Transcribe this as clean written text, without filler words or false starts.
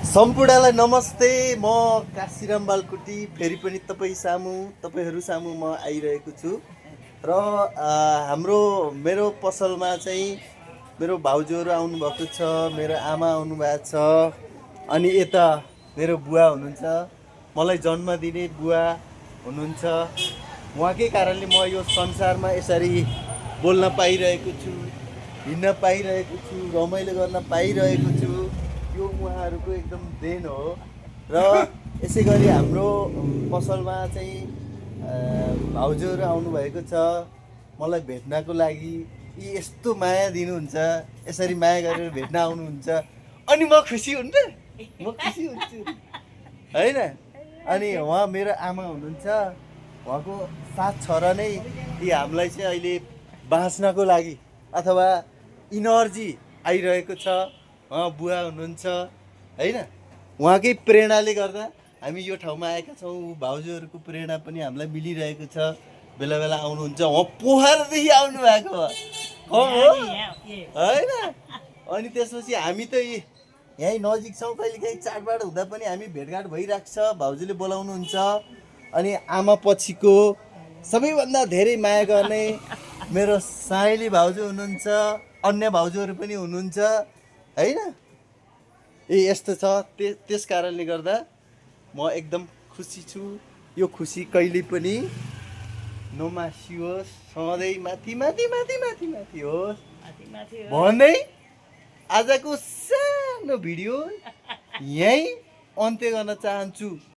सम्पूर्णलाई नमस्ते। म काशीराम बालकुटी फेरि पनि तपाईँहरू सामु म आइरहेको छु र मेरो पसलमा चाहिँ मेरो भाउजूहरू आउनुभएको छ, मेरो आमा आउनुभएको छ, अनि यता मेरो बुवा हुनुहुन्छ, मलाई जन्म दिने बुवा हुनुहुन्छ। उहाँकै कारणले म यो संसारमा यसरी बोल्न पाइरहेको छु, हिँड्न पाइरहेको छु, रमाइलो गर्न पाइरहेको छु। यो उहाँहरूको एकदम देन हो। र यसै गरी हाम्रो पसलमा चाहिँ भाउजूहरू आउनुभएको छ मलाई भेट्नको लागि। यी यस्तो माया दिनुहुन्छ, यसरी माया गरेर भेट्न आउनुहुन्छ, अनि म खुसी हुन्छु होइन। अनि उहाँ मेरो आमा हुनुहुन्छ, उहाँको 7 छोरा नै यी हामीलाई चाहिँ अहिले बाँच्नको लागि अथवा इनर्जी आइरहेको छ। बुवा हुनुहुन्छ होइन, उहाँकै प्रेरणाले गर्दा हामी यो ठाउँमा आएका छौँ। भाउजूहरूको प्रेरणा पनि हामीलाई मिलिरहेको छ। बेला बेला आउनुहुन्छ, उहाँ पोखरादेखि आउनु भएको हो होइन। अनि त्यसपछि हामी त यहीँ नजिक छौँ, कहिलेकाहीँ चाडबाड हुँदा पनि हामी भेटघाट भइरहेको छ। भाउजूले बोलाउनुहुन्छ। अनि आमा पछिको सबैभन्दा धेरै माया गर्ने मेरो साइली भाउजू हुनुहुन्छ, अन्य भाउजूहरू पनि हुनुहुन्छ होइन। यस्तो छ। त्यस कारणले गर्दा म एकदम खुसी छु। यो खुसी कहिले पनि नमासियोस्, सधैँ माथि माथि माथि माथि माथि होस् भन्दै आजको सानो भिडियो यहीँ अन्त्य गर्न चाहन्छु।